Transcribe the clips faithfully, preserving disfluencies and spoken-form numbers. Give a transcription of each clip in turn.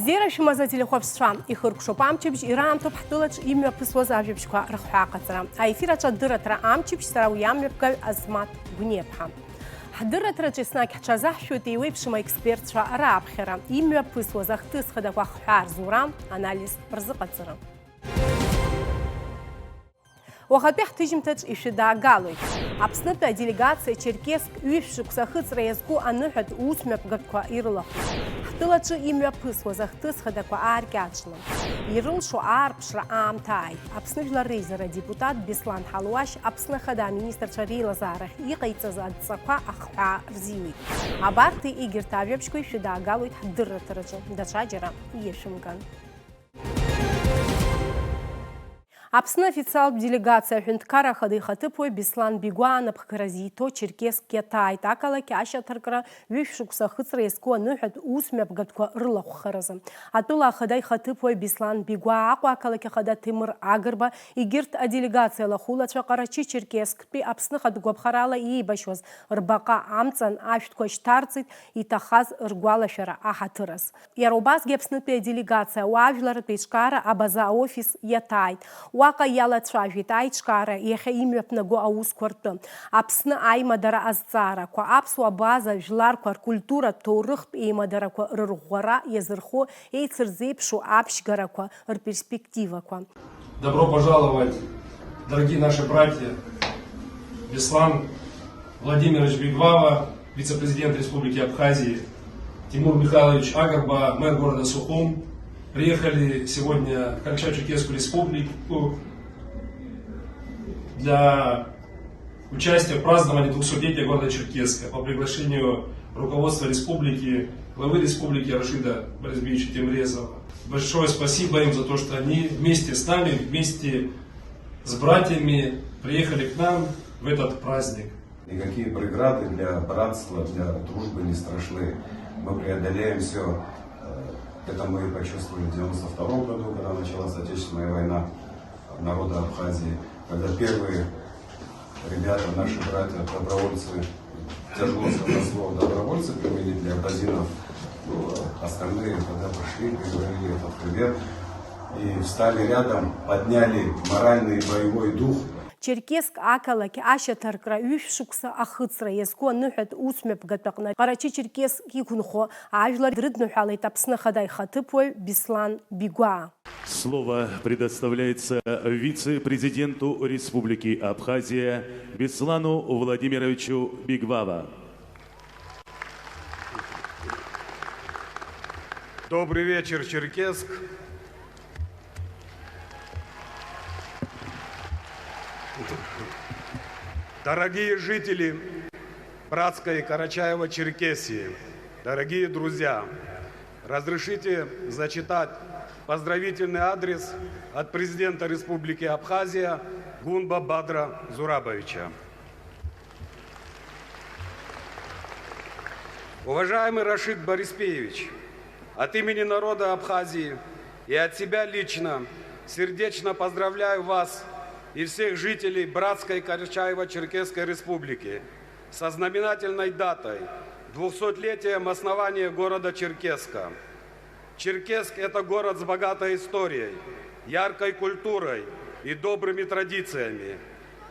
Бзиара шәымаз, ателехәаԥшцәа, ихыркәшоуп амчыбжь, ираамҭоуп ҳтәылаҿ имҩаԥысуаз ажәабжьқәа рхҳәааҟаҵара. Аефир аҿы адырраҭара амчыбжь, сара уи амҩаԥгаҩ Азмаҭ Гәниаԥҳа. Ҳдырраҭараҿы еснагь ҳҽазаҳшәоит еиуеиԥшым аекспертцәа рааԥхьара, имҩаԥысуаз ахҭыс хадақәа ахҳәаа рзура, анализ рзыҟаҵара. Уахатәи ҳҭыжьымҭаҿ ишәыдаагалоит. Аԥснытәи аделегациа Черкесск ҩышә шықәса ахыҵра иазку аныҳәатә усмҩаԥгатәқәа ирылахәын. Ҳтәылаҿы имҩаԥысуаз ахҭыс хадақәа ааркьаҿны. Ирылшо аарԥшра аамҭа ааит. Аԥсны Жәлар Реизара адепутат Беслан Ҳалуашь Аԥсны Ахада Аминистрцәа Реилазаарахь иҟаиҵаз адҵақәа ахҳәаа рзиуит. Абарҭи егьырҭ ажәабжьқәеи шәыдаагалоит ҳдырраҭараҿы, даҽаџьара иашәымган. Аԥсны афициалтә делегациа аҳәынҭқарра ахада ихаҭыԥуаҩ Беслан Бигәаа анапхгара зиҭо Черкесск иаҭааит, ақалақь ашьаҭаркра ҩышә шықәса ахыҵра иазку аныҳәатә усмҩаԥгатәқәа рылахәхаразы. Атәыла ахада ихаҭыԥуаҩ Беслан Бигәаа, Аҟәа ақалақь ахада Ҭемыр Агрба, егьырҭ аделегациа лахәылацәа Ҟарачы-Черкессктәи Аԥсны хатә гәаԥхарала еибашьуаз рбаҟа амҵан ашәҭқәа шьҭарҵеит, иҭахаз ргәалашәара аҳаҭыраз. Иара убасгьы Аԥснытәи аделегациа ауаажәларратә еиҿкаара Абаза аофис иаҭааит. Уаҟа иалацәажәеит аиҿкаара иахьа имҩаԥнаго аусқәа ртәы, Аԥсны аимадара азҵаарақәа, аԥсуа абаза жәларқәа ркультуратә, ҭоурыхтә еимадарақәа рырӷәӷәара иазырхо еицырзеиԥшу аԥшьгарақәа рперспективақәа. Добро пожаловать, дорогие наши братья, Беслан Владимирович Бигвава, вице-президент Республики Абхазии, Тимур Михайлович Агарба, мэр города Сухум, приехали сегодня в Карачаево-Черкесскую Республику для участия в праздновании двухсотлетия города Черкесска по приглашению руководства республики, главы республики Рашида Борисовича Темрезова. Большое спасибо им за то, что они вместе с нами, вместе с братьями приехали к нам в этот праздник. Никакие преграды для братства, для дружбы не страшны. Мы преодолеем все. Это мы почувствовали в девяносто втором году, когда началась Отечественная война народа Абхазии, когда первые ребята, наши братья, добровольцы, тяжело сказать слово добровольцы применить для абазинов, ну, остальные тогда пошли, переварили этот хребет и встали рядом, подняли моральный и боевой дух. Черкесск ақалақь ашьаҭаркра ҩышә шықәса ахыҵра иазку аныҳәатә усмҩаԥгатә аҟны Ҟарачы-Черкесск иқәынхо ажәлар дрыдныҳәалеит Аԥсны Ахада ихаҭыԥуаҩ Беслан Бигәаа. Слово предоставляется вице-президенту Республики Абхазия Беслану Владимировичу Бигвава. Добрый вечер, Черкесск. Дорогие жители братской Карачаево-Черкесии, дорогие друзья, разрешите зачитать поздравительный адрес от президента Республики Абхазия Гунба Бадра Зурабовича. Уважаемый Рашид Бориспеевич, от имени народа Абхазии и от себя лично сердечно поздравляю вас и всех жителей братской Карачаево-Черкесской Республики со знаменательной датой, двухсотлетием основания города Черкесска. Черкесск — это город с богатой историей, яркой культурой и добрыми традициями.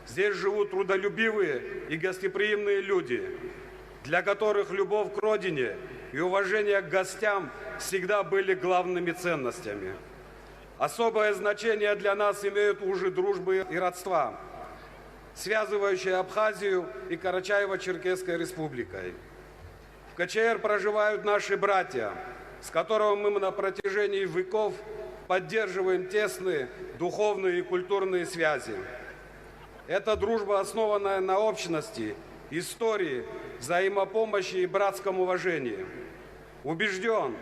Здесь живут трудолюбивые и гостеприимные люди, для которых любовь к родине и уважение к гостям всегда были главными ценностями. Особое значение для нас имеют узы дружбы и родства, связывающие Абхазию и Карачаево-Черкесской Республикой. В К Ч Р проживают наши братья, с которыми мы на протяжении веков поддерживаем тесные духовные и культурные связи. Это дружба, основанная на общности, истории, взаимопомощи и братском уважении. Убеждён,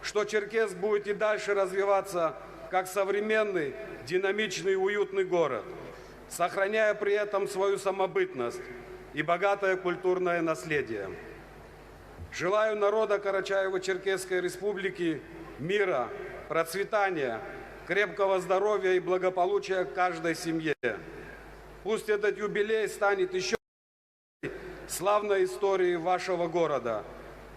что Черкесск будет и дальше развиваться как современный, динамичный и уютный город, сохраняя при этом свою самобытность и богатое культурное наследие. Желаю народа Карачаево-Черкесской Республики мира, процветания, крепкого здоровья и благополучия каждой семье. Пусть этот юбилей станет ещё славной историей вашего города,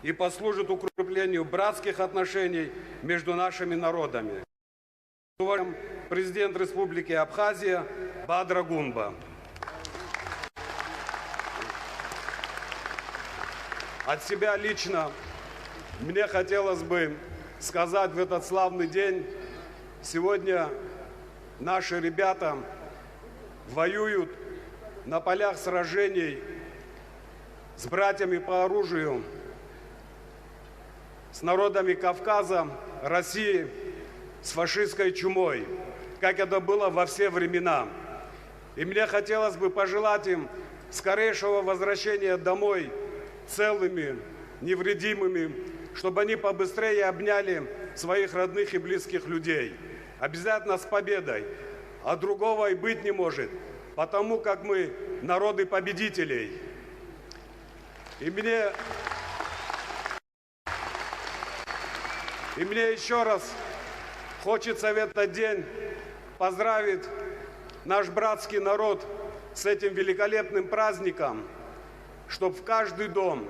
и послужит укреплению братских отношений между нашими народами. Президент Республики Абхазия Бадра Гунба. От себя лично мне хотелось бы сказать в этот славный день: сегодня наши ребята воюют на полях сражений с братьями по оружию, с народами Кавказа, России, с фашистской чумой, как это было во все времена. И мне хотелось бы пожелать им скорейшего возвращения домой целыми, невредимыми, чтобы они побыстрее обняли своих родных и близких людей. Обязательно с победой. А другого и быть не может, потому как мы народы победителей. И мне И мне ещё раз хочется в этот день поздравить наш братский народ с этим великолепным праздником, чтоб в каждый дом,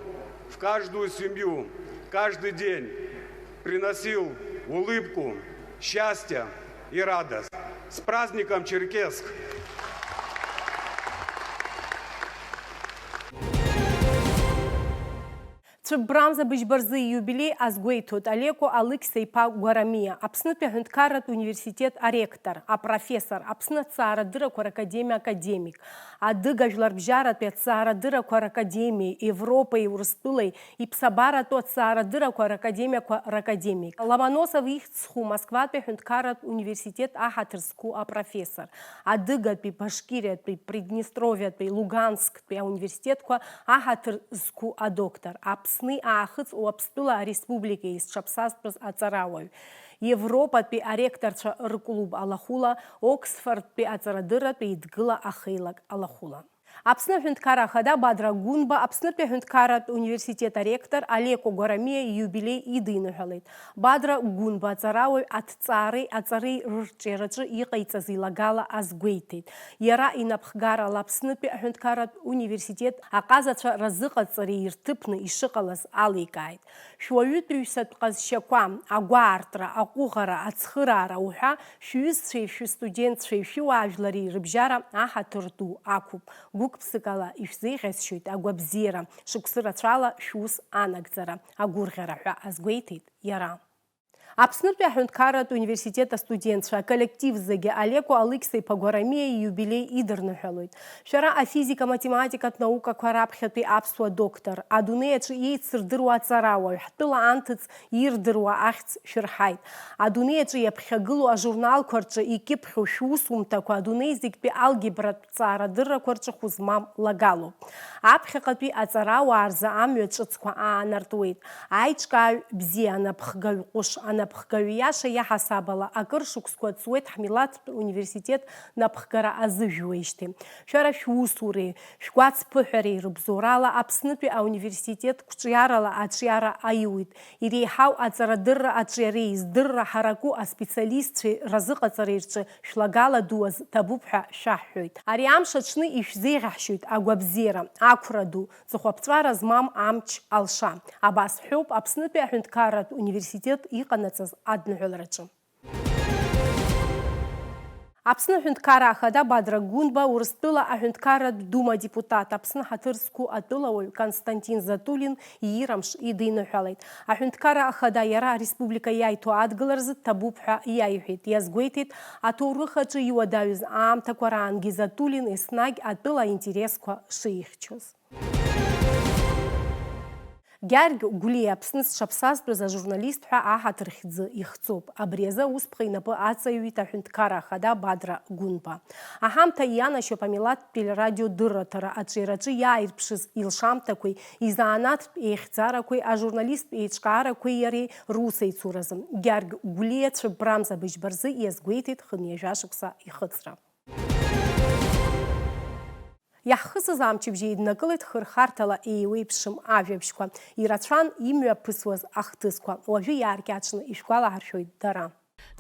в каждую семью, каждый день приносил улыбку, счастье и радость. С праздником, Черкесск! Цәыббрамза быжьба рзы ииубилеи азгәеиҭоит Алеко Алықьса-иԥа Гәарамиа, Аԥснытәи аҳәынҭқарратә университет аректор, апрофессор, Аԥсны аҭҵаарадыррақәа ракадемиа академик, Адыга жәларбжьаратәи аҭҵаарадыррақәа ракадемиеи Европеи Урыстәылеи иԥсабаратәу аҭҵаарадыррақәа ракадемиақәа ракадемик, Ломоносов ихьӡ зху Москватәи аҳәынҭқарратә университет аҳаҭыр зқәу апрофессор, Адыгатәи, Башкириатәи, Приднестровиатәи, Лугансктәи ауниверситетқәа аҳаҭыр зқәу адоктор, Аԥсни Аахыҵ Уаԥстәыла ареспубликеи зҽаԥсазтәыз аҵарауаҩ, Европатәи аректорцәа рклуб алахәыла, Оксфордтәи аҵарадырратә еидгыла ахеилак алахәыла. Аԥсны Аҳәынҭқарра Ахада Бадра Гәынба Аԥснытәи Аҳәынҭқарратә университет аректор Алеко Гәарамиа ииубилеи идиныҳәалеит. Бадра Гәынба аҵарауаҩ аҭҵаареи аҵареи рырҿиараҿы иҟаиҵаз илагала азгәеиҭеит. Иара инапхгарала Аԥснытәи Аҳәынҭқарратә университет аҟазацәа разыҟаҵареи ирҭыԥны ишыҟалаз аликааит. Шәуаҩытәыҩсатә ҟазшьақәа, агәаартра, аҟәыӷара, ацхыраара уҳәа, шәҩызцәеи шәыстудентцәеи шәыуаажәлари рыбжьара аҳаҭыр ду ақәуп. Гәык-ԥсыкала ишәзеиӷьасшьоит агәабзиара, шықәсы рацәала шәус анагӡара, агәырӷьара ҳәа азгәеиҭеит иара. Аԥснытәи аҳәынҭқарратә университет астудентцәа аколлектив зегьы Алеко Алықьса-иԥа Гәарамиа ииубилеи идырныҳәалоит. Шәара афизика-математикатә наукақәа раԥхьатәи аԥсуа доктор, адунеи аҿы еицырдыруа аҵарауаҩ, ҳтәыла анҭыҵ ирдыруа ахьӡ шәырҳаит. Адунеи аҿы иаԥхьагылоу ажурналқәа рҿы икьыԥхьу шәусумҭақәа адунеи зегьтәи алгебратә ҵаарадыррақәа рҿы хәы змам лагалоуп. Аԥхьаҟатәи аҵарауаа рзы амҩа ҿыцқәа аанартуеит. Аиҿкааҩ бзиа, анапхгаҩ ҟәыш, анапхгаҩ иаша иаҳасабала акыр шықәсқәа ҵуеит ҳмилаҭтә университет напхгара азыжәуеижьҭеи. Шәара шәусуреи, шәгәацԥыҳәареи рыбзоурала Аԥснытәи ауниверситет қәҿиарала аҿиара аиуит. Иреиҳау аҵарадырра аҿиареи здырра ҳараку аспециалистцәеи разыҟаҵареи рҿы шәлагала дуаз ҭабуп ҳәа шәаҳҳәоит. Ари амш аҽны ишәзеиӷьаҳшьоит агәабзиара, ақәра ду, ҵыхәаԥҵәара змам амч алша. Абас ҳәоуп Аԥснытәи аҳәынҭқарратә университет иҟанаҵаз адныҳәалараҿы. Аԥсны Аҳәынҭқарра Ахада Бадра Гәынба, Урыстәыла Аҳәынҭқарратә Дума адепутат, Аԥсны ҳаҭыр зқәу атәылауаҩ Константин Затулин иирамш идиныҳәалеит. Аҳәынҭқарра Ахада иара ареспублика иаиҭо адгыларазы дҭабуп ҳәа иаиҳәеит, иазгәеиҭеит, аҭоурых аҿы иуадаҩыз аамҭақәа раангьы Затулин еснагь атәыла аинтересқәа шихьчоз. Гьаргь Гәлиа Аԥсны зҽаԥсазтәыз ажурналист ҳәа аҳаҭыр хьӡы ихҵоуп. Абри азы аусԥҟа инапы аҵаҩит Аҳәынҭқарра Ахада Бадра Гәынба. Аҳамҭа ианашьоуп амилаҭтә телерадио дырраҭара аҿиараҿы иааирԥшыз илшамҭақәеи, изанааҭтә еихьӡарақәеи, ажурналисттә еиҿкаарақәеи иареи русеицуразы. Гьаргь Гәлиа цәыббрамза быжьба рзы иазгәеиҭеит хынҩажәа шықәса ихыҵра. Иаҳхысыз амчыбжь еиднакылеит хырхарҭала еиуеиԥшым ажәабжьқәа. Ирацәан имҩаԥысуаз ахҭысқәа. Уажәы иааркьаҿны ишәгәалаҳаршәоит дара.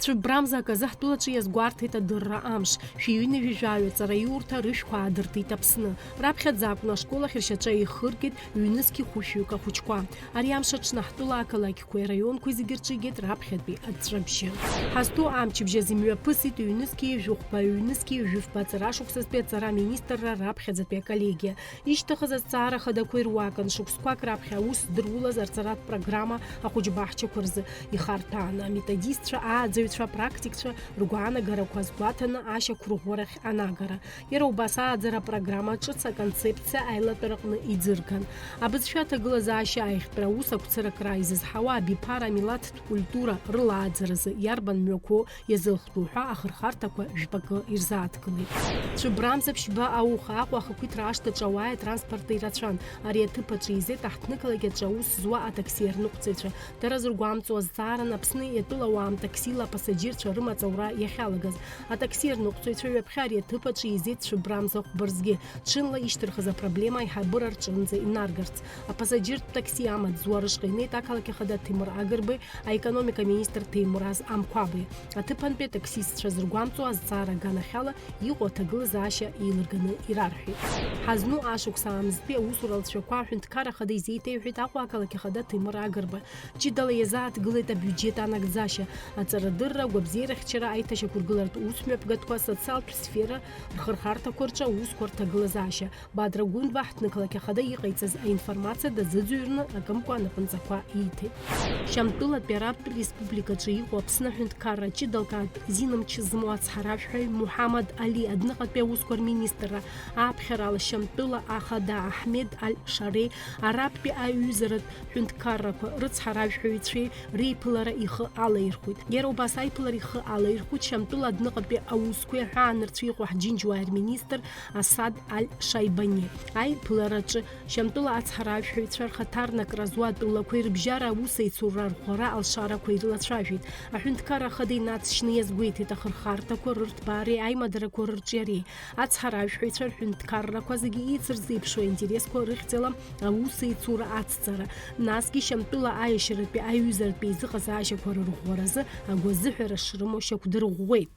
Цәыббрамза аказы ҳтәылаҿы иазгәарҭеит адырра амш. Шәи ҩынҩажәи жәаҩа ҵараиурҭа рышәқәа аадыртит Аԥсны. Раԥхьаӡа акәын ашкол ахь ршьаҿа еихыргеит ҩнызқьи хәышәҩык ахәыҷқәа. Ари амш аҽны ҳтәыла ақалақьқәеи араионқәеи зегьы рҿы игеит раԥхьатәи аҵәҵәабжьы. Ҳазҭоу амчыбжь азы имҩаԥысит ҩнызқьи жәохәба, ҩнызқьи жәыфба аҵарашықәсазтәи аҵара аминистрра раԥхьаӡатәи аколлегиа. Ишьҭыхыз азҵаара хадақәа ируакын, шықәсқәак раԥхьа аус здыруалаз арҵаратә программа ахәыҷбаҳчақәа рзы ихарҭәааны, аметодистцәа, ааӡаҩцәа, апрактикцәа ргәаанагарақәа азгәаҭаны ашьақәырӷәӷәарахь анагара. Иара убас ааӡара апрограмма ҿыц аконцепциа аилатәараҟны иӡырган. Абызшәа аҭагылазаашьа аиӷьтәра аус ақәцыракра изызҳауа абиԥара амилаҭтә культура рылааӡаразы иарбан мҩақәоу иазылхтәу ҳәа ахырхарҭақәа жәпакы ирзааҭгылеит. Цәыббрамза ԥшьба ауха Аҟәа ахақәиҭра ашҭаҿы ауааи атранспорти рацәан. Ари аҭыԥ аҿы еизеит аҳҭнықалақь аҿы аус зуа атакси арныҟәцаҩцәа. Дара зыргәамҵуа азҵааран, Аԥсны иатәылауаа амтаксила апасаџьырцәа рымаҵ аура иахьалагаз. Атакси арныҟәцаҩцәа ҩаԥхьа ари аҭыԥ аҿы еизеит цәыббрамза хәба рзгьы, ҽынла ишьҭырхыз апроблема аиҳабыра рҿынӡа инаргарц. Апасаџьыртә такси амаҵ зуа рышҟа инеит ақалақь ахада Ҭемыр Агрбеи аекономика министр Ҭемураз Амқәабеи. Аҭыԥантәи атаксистцәа зыргәамҵуа азҵаара аганахьала иҟоу аҭагылазаашьа еилырганы ирарҳәеит. Ҳазну ашықәс аамзтәи аусура алҵшәақәа аҳәынҭқарра ахада изеиҭеиҳәеит Аҟәа ақалақь ахада Ҭемыр Агрба. Ҷыдала иазааҭгылеит абиуџьет анагӡашьа, аҵарадырра, агәабзиарахьчара, аиҭашьақәыргыларатә усмҩаԥгатәқәа, асоциалтә сфера рхырхарҭақәа рҿы аусқәа рҭагылазаашьа. Бадра Гәынба ҳҭнықалақь ахада иҟаиҵаз аинформациа дазыӡырҩрны акымкәа анапынҵақәа ииҭеит. Шьамтәылатәи Арабтә Республикаҿы иҟоу Аԥсны аҳәынҭқарра ҷыдалкаатә зинамч змоу ацҳаражәҳәаҩ Муҳаммад Али адәныҟатәи аусқәа рминистрра ааԥхьарала Шьамтәыла ахада Аҳмед Аль-Шареи Арабтәи аиҩызаратә ҳәынҭқаррақәа рыцҳаражәҳәаҩцәеи реиԥылара ихы алаирхәит. Иара убас аиԥылара ихы алаирхәит Шьамтәыла адәныҟатәи аусқәеи аҳәаанырцәи иҟоу ҳџьынџьуааи рминистр Асад Аль-Шаибани. Аиԥылараҿы Шьамтәыла ацҳаражәҳәаҩцәа рхаҭарнакра зуа атәылақәеи рыбжьара аусеицура арӷәӷәара алшарақәа ирылацәажәеит. Аҳәынҭқарра ахада инаҵшьны иазгәеиҭеит ахырхарҭақәа рырҭбаареи аимадарақәа рырҿиареи. Ацҳаражәҳәаҩцәа рҳәынҭқаррақәа зегьы еицырзеиԥшу аинтересқәа рыхьӡала аусеицура ацҵара, насгьы Шьамтәыла аиашьаратәи аиҩызаратәи еизыҟазаашьақәа рырӷәӷәаразы агәазыҳәара шрымоу шьақәдырӷәӷәеит.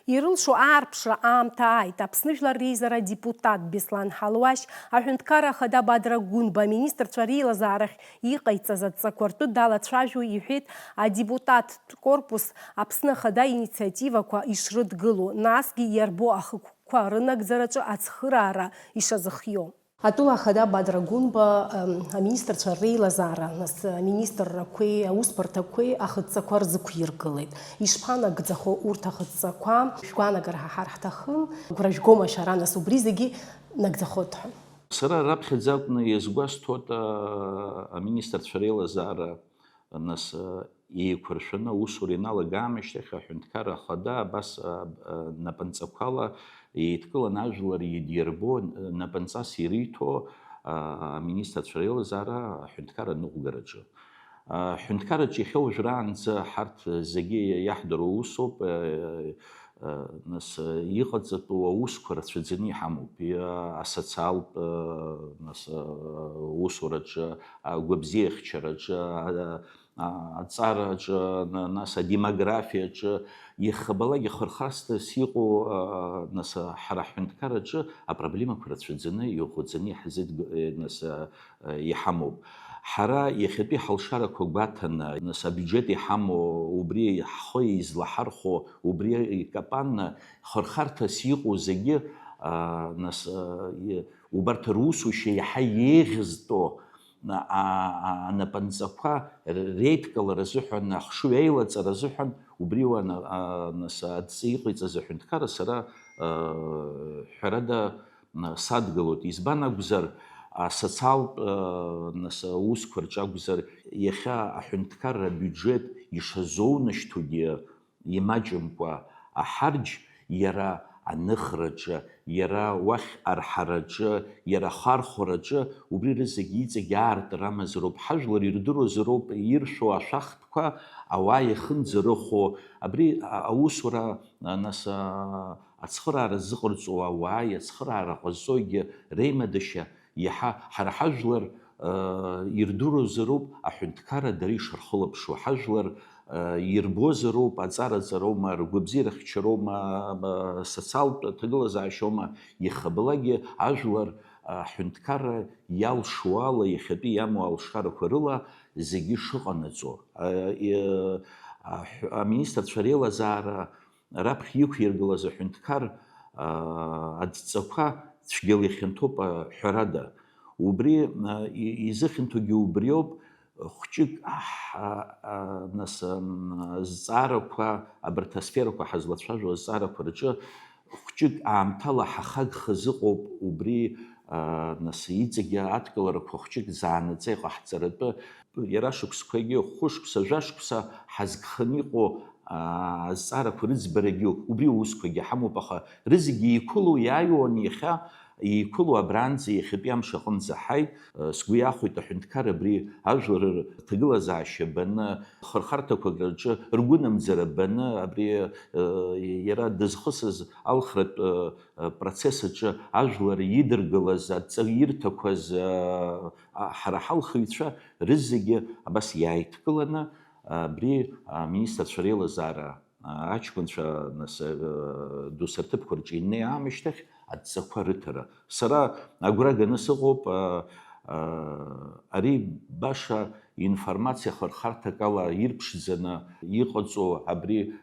Ирылшо аарԥшра аамҭа ааит. Аԥсны Жәлар Реизара адепутат Беслан Ҳалуашь аҳәынҭқарра ахада Бадра Гәынба аминистрцәа реилазаарахь иҟаиҵаз адҵақәа ртәы далацәажәо иҳәеит адепутаттә корпус Аԥсны ахада инициативақәа ишрыдгыло, насгьы иарбоу ахықәкқәа рынагӡараҿы ацхыраара ишазыхиоу. Атәыла ахада Бадра Гәынба, ам, аминистрцәа реилазаара, нас, аминистррақәеи аусбарҭақәеи ахыдҵақәа рзықәиргылеит. Ишԥанагӡахо урҭ ахыдҵақәа? Шәгәаанагара ҳаҳар ҳҭахын. Гәра жәгома шәара, нас, убри зегьы нагӡахоит ҳәа? Сара раԥхьаӡа акәны иазгәасҭоит, а, аминистрцәа реилазаара, нас, а, еиқәыршәаны аусура ианалагаамышьҭахь, аҳәынҭқарра ахада абас, а, а, напынҵақәала еидкыланы ажәлар идирбо, а, напынҵас ириҭо, а, аминистрцәа реилазаара аҳәынҭқарра аныҟәгараҿы. Аҳәынҭқарраҿы иахьа уажәраанӡа ҳарҭ зегьы иаҳдыруа усоуп, а, а, нас, а, иҟаҵатәу аусқәа рацәаӡаны иҳамоуп. Иа-, асоциалтә, а, нас, а, усураҿы, агәабзиахьчараҿы, а, а, аҵараҿы, на-, нас адемографиаҿы, иахьабалак ихырхарҭас иҟоу, а, нас, а, ҳара ҳҳәынҭқарраҿы апроблемақәа рацәаӡаны, иӷәӷәаӡаны иҳзыдг-, э, нас, а, а, иҳамоуп. Ҳара иахьатәи ҳалшарақәа гәаҭаны, нас, абиуџьет иҳамоу, убри ҳхы излаҳархәо, убри икапанны, хырхарҭас иҟоу зегьы, а, нас, а, и-, убарҭ русушьа иаҳа еиӷьызтәу, а, а, анапынҵақәа реидкылара азыҳәан, ахшыҩ аилаҵара азыҳәан, убри уа, а, нас, адҵа иҟаиҵаз аҳәынҭқарра сара, а, ҳәарада, а, садгылоит. Избан акәзар, асоциалтә, а, нас, аусқәа рҿы акәзар, иахьа аҳәынҭқарра абиуџьет ишазоунашьҭугьы, имаҷымкәа аҳарџь, иара аныхраҿы, иара уахь арҳараҿы, иара ахархәараҿы, убри рызегь иҵегь аартра амазароуп. Ҳажәлар ирдыруазароуп иршәо ашәахтәқәа, ауаа иахынӡарыхәо, абри а-, аусура, а, нас, а, ацхыраара зыҟарҵо ауааи ацхыраара ҟазҵогьы реимадашьа иаҳа ҳара ҳажәлар, Ирдыруазароуп аҳәынҭқарра дара ишырхылаԥшуа, ҳажәлар ирбозароуп, аҵараҵароума, ргәабзиарахьчароума, социалтә ҭагылазаашьоума, иахьабалакгьы ажәлар аҳәынҭқарра иалшо ала, иахьатәи иамоу алшарақәа рыла зегьы шыҟанаҵо, аминистрцәа реилазаара раԥхьа иқәиргылаз аҳәынҭқар адҵақәа цәгьала ихьанҭоуп, ҳәарада. Убри изыхьанҭоугьы убриоуп, хәҷык, нас, зҵаарақәа, абарҭ асферақәа ҳазлацәажәо азҵаарақәа рҿы хәҷык аамҭала ҳахагхаз ыҟоуп, убри, нас, иҵегьы адкыларақәа хәҷык заанаҵы иҟаҳҵаратәы, иара шықәсқәагьы, хәышықәса, жәашықәса ҳазгханы иҟоу азҵаарақәа рыӡбарагьы, убри аусқәагьы ҳамоуп, аха рызегьы еиқәыло иааиуан иахьа, еиқәыло абранӡа иахьатәи амш аҟынӡа ҳаит. Сгәы иахәеит аҳәынҭқар абри ажәлар рҭагылазаашьа баны, хырхарҭақәак рҿы ргәынамӡара баны, абри иара дызхысыз алхратә процесс аҿы ажәлар идыргылаз, адҵа ирҭақәаз, ҳара ҳалхыҩцәа рызегьы абас иааидкыланы, абри аминистрцәа реилазаара аҷкәынцәа, нас, досырҭыԥқәа рҿы инеи аамышьҭахь адҵақәа рыҭара. Сара агәра ганы сыҟоуп, ари баша информациа хырхарҭак ала ирԥшӡаны иҟаҵоу абри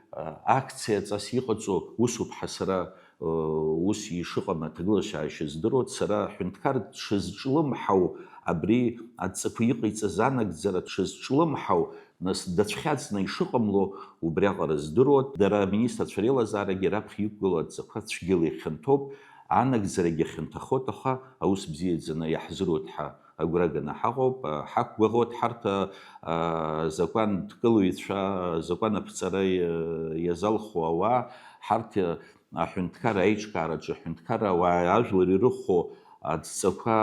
акциа ҵас иҟаҵоу усуп ҳәа сара ус ишыҟам аҭагылазаашьа здыруа, сара аҳәынҭқар дшызҿлымҳау, абри адҵақәа иҟаиҵаз анагӡара дшызҿлымҳау, нас дацәхьаҵны ишыҟамло убриаҟара здыруа, дара аминистрцәа реилазаарагьы раԥхьа иқәгылоу адҵақәа цәгьала ихьанҭоуп, анагӡарагьы хьанҭахоит, аха аус бзиаӡаны иаҳзыруеит ҳәа агәра ганы ҳаҟоуп, ҳақәгәыӷуеит ҳарҭ, а, закәан дкылыҩцәа, закәан аԥҵара иа-, иазалху ауаа, ҳарҭ, а, аҳәынҭқар аиҿкаараҿы, аҳәынҭқар ауаа ажәлар ирыхәо адҵақәа,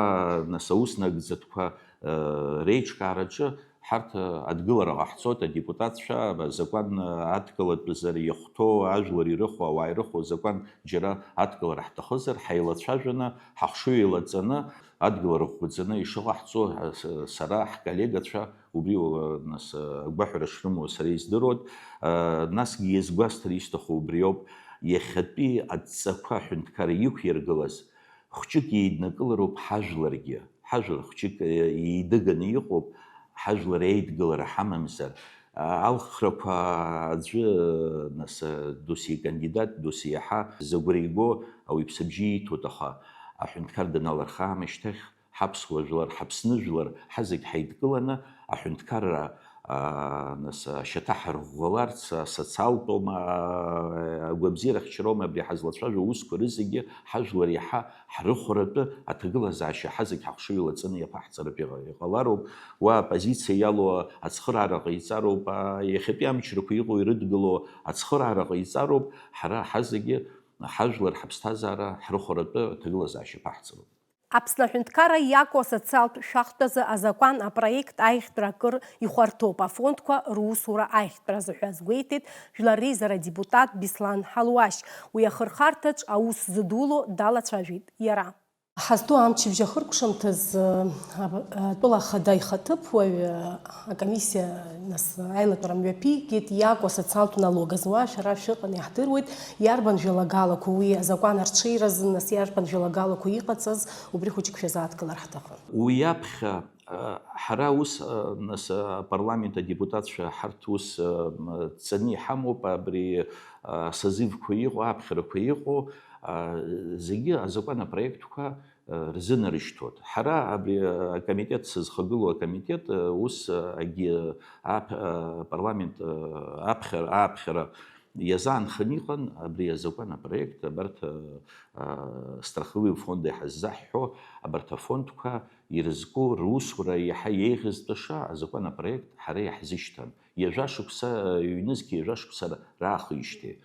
нас, аус нагӡатәқәа, а, реиҿкаараҿы ҳарҭ, а, адгылара ҟаҳҵоит, адепутатцәа, азакәан, а, адкылатәызар иахәҭоу, ажәлар ирыхәо, ауаа ирыхәо азакәан џьара адкылара ҳҭахызар, ҳаилацәажәаны, ҳахшыҩ еилаҵаны, адгылара ӷәӷәаӡаны ишыҟаҳҵо, а, с-, сара, ҳколлегацәа, убри, уа, нас, а, агәаҳәара шрымоу сара издыруеит. А, насгьы иазгәасҭар исҭаху убриоуп, иахьатәи адҵақәа аҳәынҭқарра иқәиргылаз, хәҷык еиднакылароуп ҳажәларгьы. Ҳажәлар хәҷык, а, еидыганы иҟоуп, ҳажәлар еидгылара ҳамамзар, а, алхрақәа аӡәы, нас, а, досу икандидат, досу иаҳа зыгәра иго ауаҩԥсы абжьы ииҭоит, аха аҳәынҭқар даналырха аамышьҭахь, ҳаԥсуа жәлар, ҳаԥсны жәлар, ҳазегь ҳаидкыланы аҳәынҭқарра, аа, нас, ашьаҭа ҳарӷәӷәаларц, асоциалтәоума, аа, агәабзиарахьчароума абри ҳазлацәажәо аусқәа рызегьы ҳажәлар иаҳа ҳрыхәаратәы аҭагылазаашьа ҳазегь ҳахшыҩ лаҵаны иаԥаҳҵаратәы иҟа-, иҟалароуп. Уа аоппозициа иалоу ацхыраара ҟаиҵароуп, аа, иахьатәи амчрақәа иҟоу ирыдгыло ацхыраара ҟаиҵароуп, ҳара ҳазегьы ҳажәлар ҳаԥсҭазаара ҳрыхәаратәы аҭагылазаашьа ԥаҳҵароуп. Аԥсны аҳәынҭқарра иаку асоциалтә шәахтәазы азакәан апроект аиӷьтәра акыр ихәарҭоуп, афондқәа русура аиӷьтәразы ҳәа азгәеиҭеит Жәлар Реизара адепутат Беслан Ҳалуашь. Уи ахырхарҭаҿ аус зыдуло далацәажәеит иара. Ҳазҭоу амчыбжь ахыркәшамҭазы, а, атәыла ахада ихаҭыԥуаҩ, а, акомиссиа, нас, аилатәара мҩаԥигеит, иаку асоциалтә налог азуа шәара шәыҟан, иаҳдыруеит, иарбан жәалагалақәа уи азакәан арҽеиразы, нас, иарбан жәалагалақәа иҟаҵаз, убри хәыҷык шәазааҭгылар ҳҭахын. Уи аԥхьа, а, ҳара ус, а, нас, а, апарламент адепутатцәа ҳарҭ ус, а, м, ҵаны иҳамоуп, абри, а, созывқәа иҟоу, аԥхьарақәа иҟоу, а, зегьы азакәан апроектқәа рзынарышьҭуеит. Ҳара абри акомитет, сызхагылоу акомитет, ус, агьи ап-, апарламент аԥхьара, ааԥхьара иазаанханы иҟан абри азакәан апроект, абарҭ, страховые фонды иҳаззаҳҳәо, абарҭ афондқәа ирызку, русура иаҳа еиӷьызтәыша азакәан апроект ҳара иаҳзышьҭан. Ҩажәа шықәса, ҩнызқь ҩажәа шықәса раахижьҭеи.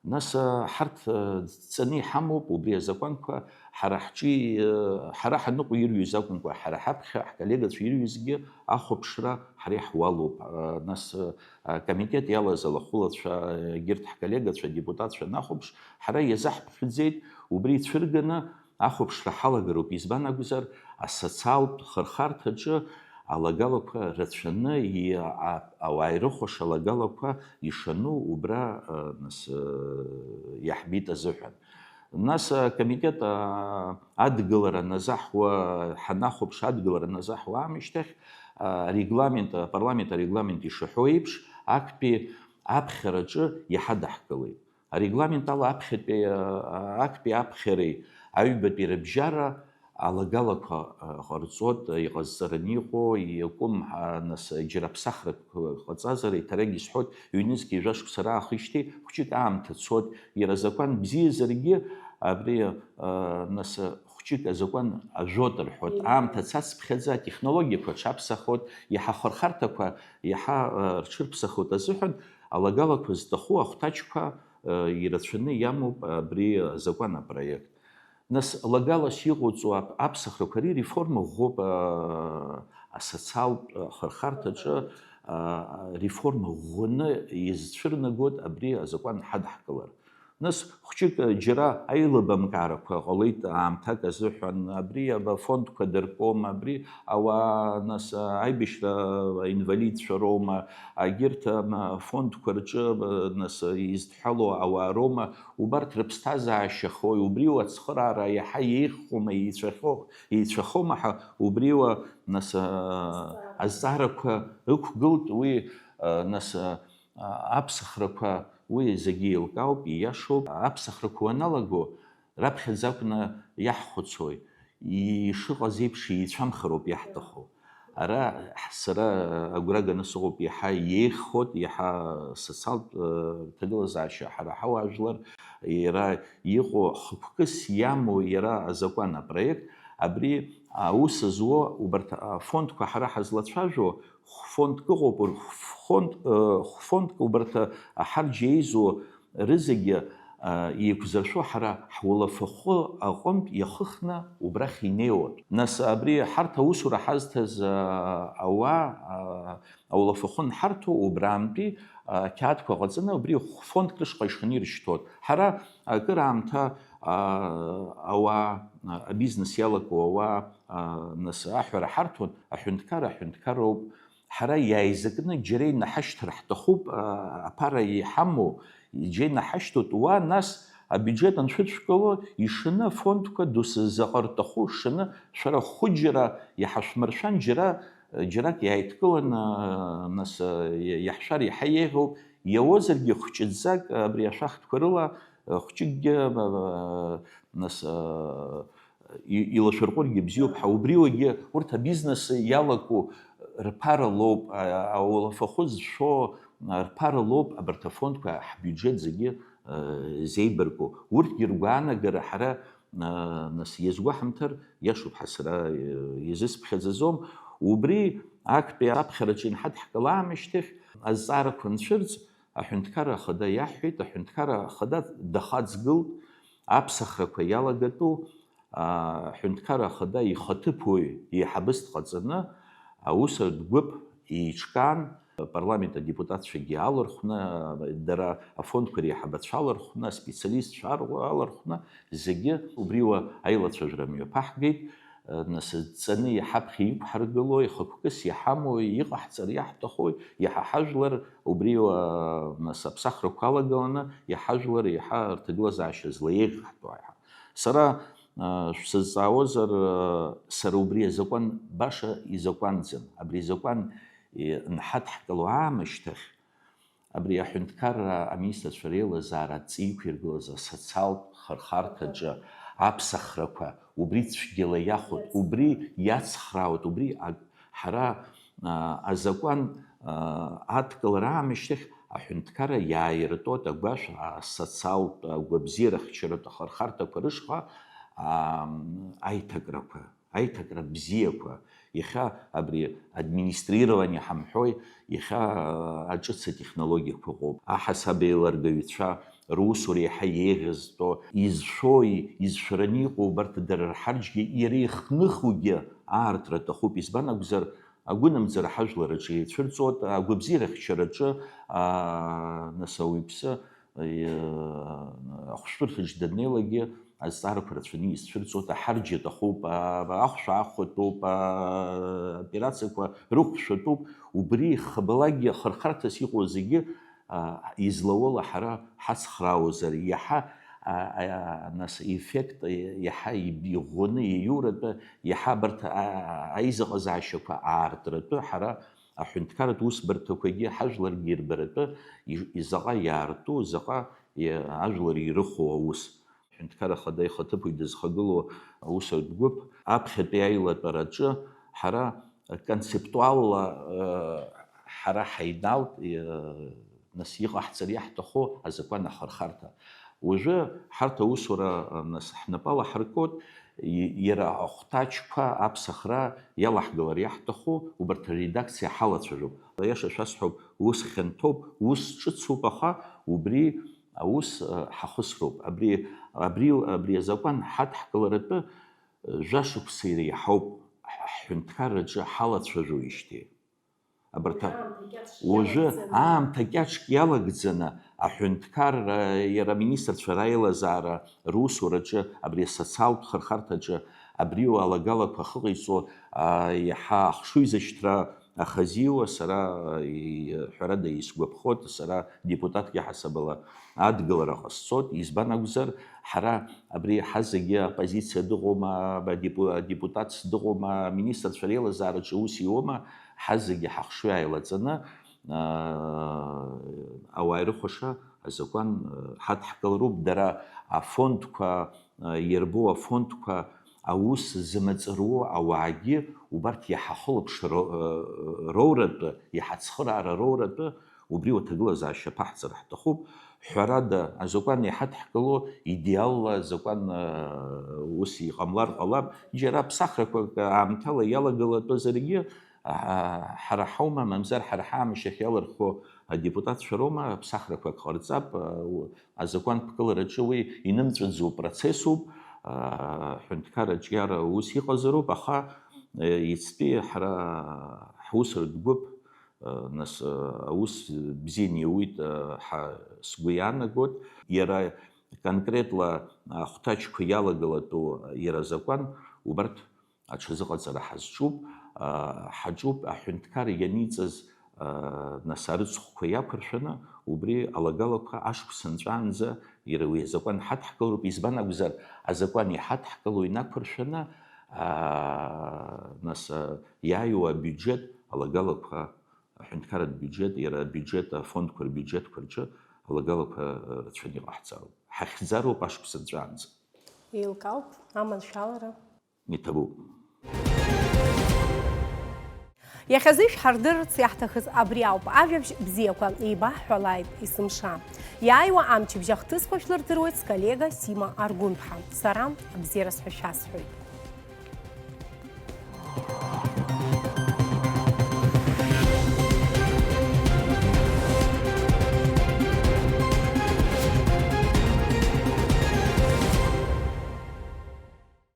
Нас, а, ҳарҭ, а, ҵаны иҳамоуп убри азакәанқәа, ҳара ҳҿи, а, ҳара ҳаныҟоу ирҩыз акәымкәа, ҳара ҳаԥхьа ҳколлегацәа ирҩызгьы ахәаԥшра ҳара иаҳуалуп. А, нас, а, акомитет иалаз алахәылацәа, егьырҭ ҳколлегацәа, адепутатцәа анахәаԥш, ҳара иазаҳԥхьаӡеит, убри ицәырганы, Ахәаԥшра ҳалагароуп, избан акәзар, асоциалтә хырхарҭаҿы алагалақәа рацәаны, и-, а-, ауаа ирыхәаша алагалақәа ишану убра, а, нас, а, иаҳбеит азыҳәан. Нас акомитет, а, адгылара назаҳуа, ҳанахәаԥш адгылара назаҳуа аамышьҭахь, а, арегламент, апарламент арегламент ишаҳәо еиԥш, актәи аԥхьараҿы иҳадаҳкылеит. Арегламент ала аԥхьатәи, а, актәи аԥхьареи аҩбатәи рыбжьара алагалақәа, а, ҟарҵоит, иҟазҵараны иҟоу, иакәым, а, нас, џьара ԥсахрак ҟаҵазар, еиҭарак исҳәоит, ҩнызқьи жәашықәса раахижьҭеи хәҷык аамҭа цоит, иара азакәан бзиазаргьы, абри, а, нас, хәҷык азакәан ажәот рҳәоит, аамҭа цацԥхьаӡа атехнологиақәа ҽаԥсахоит, иаҳа ахырхарҭақәа иаҳа, а, рҽырԥсахоит азыҳәан, алагалақәа зҭаху ахәҭаҷқәа, а, ирацәаны иамоуп абри азакәан апроект. Нас, лагалас иҟоуҵо ап-, аԥсахрақәа ари реформа ӷәӷәоуп, аа, асоциалтә, а, хырхарҭаҿы, аа, реформа ӷәӷәаны иазцәырнагоит абри азакәан ҳадҳкылар. Нас, хәҷык, а, џьара аилыбамкаарақәа ҟалеит аамҭак азыҳәан, абри афондқәа дыркуам, абри ауаа, нас, а, аибашьра инвалидцәа роума, агьырҭ, ам, афондқәа рҿы, а, нас, изҭҳәало ауаа роума, убарҭ рыԥсҭазаашьахои, убриоу ацхыраара иаҳа еиӷьхома, еицәахьоу-, еицәахома ҳәа, убриоу, нас, а, азҵаарақәа ықәгылт, уи, а, нас, а, аԥсахрақәа, уи зегьы еилкаауп, ииашоуп, аԥсахрақәа уаналаго, раԥхьаӡа акәны иаҳхәыцуеи, ишыҟаз еиԥш еицәамхароуп иаҳҭаху. Ара ҳ-, сара агәра ганы сыҟоуп, иаҳа иеиӷьхоит, иаҳа социалтә, э, ҭагылазаашьа ҳара ҳауаажәлар, иара иҟоу хықәкыс иамоу иара азакәан апроект, абри аус зуо убарҭ афондқәа ҳара ҳазлацәажәо, хә-фондк ыҟоуп, хә-фонд, э, хә-фондк убарҭ аҳарџь еизуа рызегьы, а, еиқәзыршәо ҳара ҳуалафахәы аҟынтә иахыхны убрахь инеиуан. Нас абри ҳарҭ аусура ҳазҭаз, а, ауаа, а, ауалафахәы анҳарҭо, убраантәи, а, ақьаадқәа ҟаҵаны убри хә-фондк рышҟа ишаны ирышьҭуан. Ҳара акыраамҭа, а, ауаа, а, абизнес иалаку ауаа, а, нас аҳәара ҳарҭон, аҳәынҭқар аҳәынҭқароуп. Ҳара иааизакны џьара инаҳашьҭыр ҳҭахуп, а, аԥара иҳамоу, џьа инаҳашьҭуеит, уа нас абиуџьет анцәыдшәкыло, ишаны афондқәа досу заҟа рҭаху шаны, шәара хәыџьара иҳашәмыршәан, џьара, џьарак иааидкыланы, нас, иа-, иаҳшәар иаҳа еиӷьуп, иауазаргьы хәҷыӡӡак абри ашәахтәқәа рыла, хәҷыкгьы, а, нас, а, и-, илашәырҟәыргьы бзиоуп ҳәа, убриуагьы урҭ абизнес иалаку рԥара лоуп, а-, ауалафахәы зшәо рԥара лоуп абарҭ афондқәа ҳбиуџьет зегьы, а, зеибарку. Урҭгьы ргәаанагара ҳара, а, нас иазгәаҳамҭар иашоуп ҳәа сара, а, иазысԥхьаӡаӡом. Убри актәи аԥхьараҿы инҳадҳкылаамышьҭахь азҵаарақәа нцәырҵ, аҳәынҭқарра ахада иаҳҳәеит, аҳәынҭқарра ахада дахаҵгылт, аԥсахрақәа иалагатәу, а, аҳәынҭқарра ахада ихаҭыԥуаҩ еиҳабыс дҟаҵаны, аусуратә гәыԥ еиҿкаан, апарламент адепутатцәагьы алархәны, дара афондқәа реиҳабацәа алархәны, аспециалистцәа ар-, алархәны, зегьы убриуа аилацәажәара мҩаԥаҳгеит. Нас дҵаны иҳаԥхьа иқәҳаргыло, ихықәкыс иҳамоу, иҟаҳҵар иаҳҭаху, иаҳа ҳажәлар убри, а, нас аԥсахрақәа алагаланы, иаҳа ажәлар, иаҳа рҭагылазаашьа злаиеиӷьаҳтәу аиҳа. Сара, а, шәсызҵаауазар, а, сара убри азакәан баша изакәанӡам. Абри азакәан, е, нҳадҳкыло аамышьҭахь, абри аҳәынҭқарра аминистрцәа реилазаара адҵа иқәиргылаз асоциалтә хырхарҭаҿы аԥсахрақәа убри цәгьала иахәоит, убри иацхраауеит, убри ак-, ҳара, а, азакәан, а, адкылара аамышьҭахь аҳәынҭқарра иааиртуеит агәашә асоциалтә агәабзиарахьчаратә ахырхарҭақәа рышҟа, а, аиҭакрақәа. Аиҭакра бзиақәа, иахьа абри администрирование ҳамҳәои, иахьа, а, аҿыц атехнологиақәа ыҟоуп. Аҳасаб еилыргаҩцәа русура иаҳа еиӷьызтәу, изшәои, изшәараны иҟоу убарҭ дара рҳарџьгьы иара ихныхугьы аартра аҭахуп. Избан акәзар, агәынамӡара ҳажәлар аҿы еицәырҵуеит, агәабзиарахьчараҿы, а, нас ауаҩԥсы, а, ахәшәтәырҭаҿ даннеилакгьы, Азҵаарақәа рацәаны исцәырҵуеит, аҳарџь аҭахуп, а-, ахәшә аахәатәуп, а-, аоперациақәа рыхәшәатәуп, убри хабалагьы ахырхарҭас иҟоу зегьы, а, излауала ҳара ҳацхраауазар, иаҳа, а, а, нас, еффект иаҳа иб-, иӷәӷәаны иаиуратәы, иаҳа абарҭ, а, а, аизыҟазаашьақәа аартратәы ҳара аҳәынҭқарратә усбарҭақәагьы ҳажәларгьы ирбаратәы и-, изаҟа иаарту, заҟа и-, ажәлар ирыхәо аус. Аҳәынҭқарра Ахада ихаҭыԥуаҩ дызхагылоу аусуратә гәыԥ аԥхьатәи аилатәараҿы ҳара концептуалла, э, ҳара ҳаиналт, э, нас иҟаҳҵар иаҳҭаху азакәан ахырхарҭа. Уажәы ҳарҭ аусура, э, нас ҳнапала ҳаркуеит, и-, иара ахәҭаҷқәа аԥсахра иалаҳгалар иаҳҭаху убарҭ аредакциа ҳалацәажәоуп. Аиаша шәасҳәап, ус хьанҭоуп, ус ҿыцуп, аха убри аус, э, ҳахысроуп. Абри, абри, абри азакәан ҳадҳкыларатәы, э, жәашықәса иреиҳауп ҳ-, ҳҳәынҭқарраҿы ҳалацәажәоижьҭеи. Абарҭ а-, Аамҭа кьаҿк уажәы иалагӡаны. Аамҭа кьаҿк иалагӡаны аҳәынҭқарра, иара аминистрцәа раилазаара русураҿы, абри асоциалтә хырхарҭаҿы абриоу алагалақәа ахыҟаиҵо, а, иаҳа ахшыҩзышьҭра ахазиуа сара, и-, ҳәарада, исгәаԥхоит, сара депутатк иаҳасабала адгылара ҟасҵоит, избан акәзар, ҳара абри ҳазегьы оппозициа дыҟоума, адепу-, адепутатс дыҟоума, аминистрцәа реилазаараҿы ус иуоума, ҳазегьы ҳахшыҩ ааилаҵаны, аа, ауаа ирыхәаша азакәан, аа, ҳадҳкылароуп, дара афондқәа, аа, ирбоу афондқәа аус зымаҵ руа ауаагьы убарҭ иаҳа ахылаԥшра ро-, роуратәы, иаҳа ацхыраара роуратәы убри уаҭагылазаашьа аԥаҳҵар ҳҭахуп. Ҳәарада, азакәан иҳадҳкыло идеалла азакәан, аа, ус иҟамлар ҟалап. Џьара ԥсахрақәак аамҭала иалагылатәызаргьы, аа, ҳара ҳаума, мамзар ҳара ҳаамышьахь иалырхуа адепутатцәа роума, ԥсахрақәак ҟарҵап, аа, у-, азакәан ԥкылараҿы уи инымҵәаӡо процессуп, аа, ҳәынҭқарра аҿиара ус иҟазароуп, аха, э, иацтәи ҳара ҳусуратә гәыԥ, э, нас, э, аус бзианы иуит, э, ҳа, сгәы иаанагоит. Иара конкретла ахәҭаҷқәа иалагылатәу иара азакәан, убарҭ аҽазыҟаҵара ҳазҿуп, аа, ҳаҿуп, аҳәынҭқар ианиҵаз, аа, нас арыцхәқәа иақәыршәаны, убри алагалақәа ашықәс нҵәаанӡа иара уи азакәан ҳадҳкылароуп, избан акәзар, азакәан иҳадҳкыло инақәыршәаны, аа, нас, аа, иааиуа абиуџьет алагалақәа, аҳәынҭқарратә биуџьет, иара абиуџьет, афондқәа рбиуџьетқәа рҿы алагалақәа, аа, рацәаны иҟаҳҵароуп. Ҳахьӡароуп ашықәс нҵәаанӡа. Еилкаауп аманшәалара. Иҭабуп. Иахьазы ишәҳардырырц иаҳҭахыз абри ауп. Ажәабжь бзиақәа еибаҳҳәалааит есымша. Иааиуа амчыбжь ахҭысқәа шәлырдыруеит сколлега Сима Аргәынԥҳа. Сара абзиараз ҳәа шәасҳәоит.